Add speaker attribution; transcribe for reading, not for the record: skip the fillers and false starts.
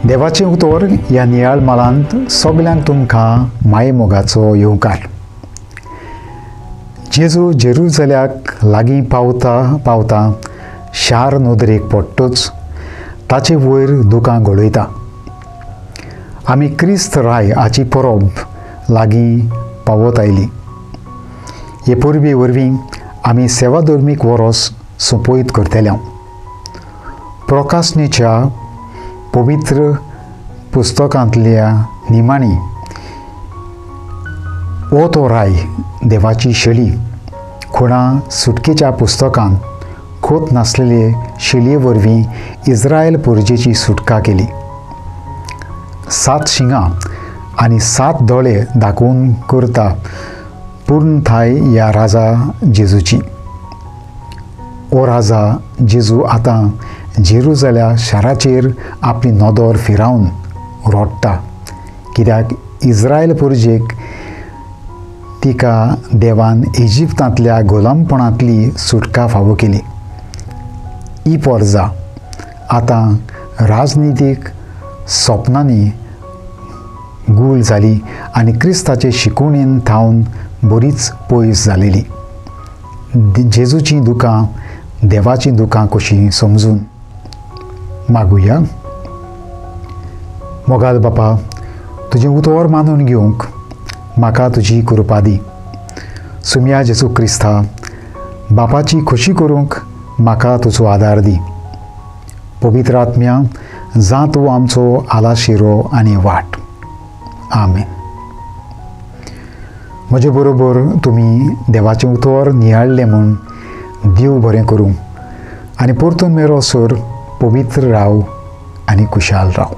Speaker 1: देवाचें उतर ह्या नियाळ मालांत सगल्यांक तुमकां मायेमोगाचो येवकार. जेजू जेरुजल्याक लागीं पावता पावता शार नदरेक पडटच ताचे वयर दुकां गळयता. आमी क्रिस्त राय हाची परब लागीं पावत आयली. हे परबे वरवीं आमी सेवाधर्मीक वरोस सोंपयत करतले. प्रकाशनेच्या पवित्र पुस्तकांतल्या निमाणी ओ तो राय देवाची शैली खुणा सुटकेच्या पुस्तकांत खोत नासलेले शैलये वरवीं इस्रायल पुर्जेची सुटका केली. 7 शिंगां आनी 7 दोळे दाखोवन करता पूर्णथाय ह्या राजा जेजूची. ओ राजा जेजू आतां जेरुजल्या शाराचेर आपली नदर फिरावन रोडटा, कित्याक इस्रायल पुर्जेक तिका देवान इजिप्तांतल्या गुलामपणांतली सुटका फावो केली. ही पोरजा आतां राजनितीक सपनांनी गूल जाली आनी क्रिस्ताचे शिकवणेन थावन बरीच पयस जालेली. जेजूचीं दुकां देवाचीं दुकां कशीं समजून मागुया. मोगाल बापा, तुजें उतर मानून घेवंक म्हाका तुजी कृपा दी. सुमया जेजू क्रिस्ता, बापाची खोशी करूंक म्हाका तुजो आदार दी. पवित्र आत्म्या, जा तूं आमचो आलाशिरो आनी वाट. आमेन. म्हजे बरोबर तुमी देवाचें उतर नियाळ्ळें म्हूण देव बरें करूं आनी परतून मेरो सर पवित्र राव आनी खुशाल राव.